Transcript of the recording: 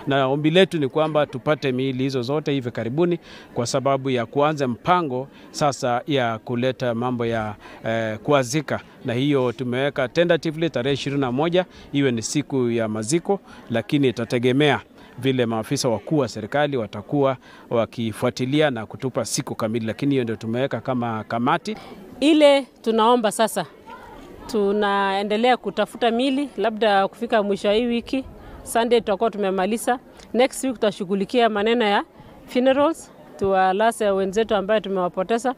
Na ombi letu ni kwamba tupate miili hizo zote hivi karibuni, kwa sababu ya kuanza mpango sasa ya kuleta mambo ya kuazika, na hiyo tumeweka tentatively tarehe 21 iwe ni siku ya maziko, lakini itategemea vile maafisa wakuu wa serikali watakuwa wakifuatilia na kutupa siku kamili, lakini hiyo ndio tumeweka kama kamati. Ile tunaomba sasa, tunaendelea kutafuta mili, labda kufika mwisho wa hii wiki Sunday tutakuwa tumemaliza. Next week tutashughulikia maneno ya funerals, tuwalase wenzetu ambayo tumewapoteza.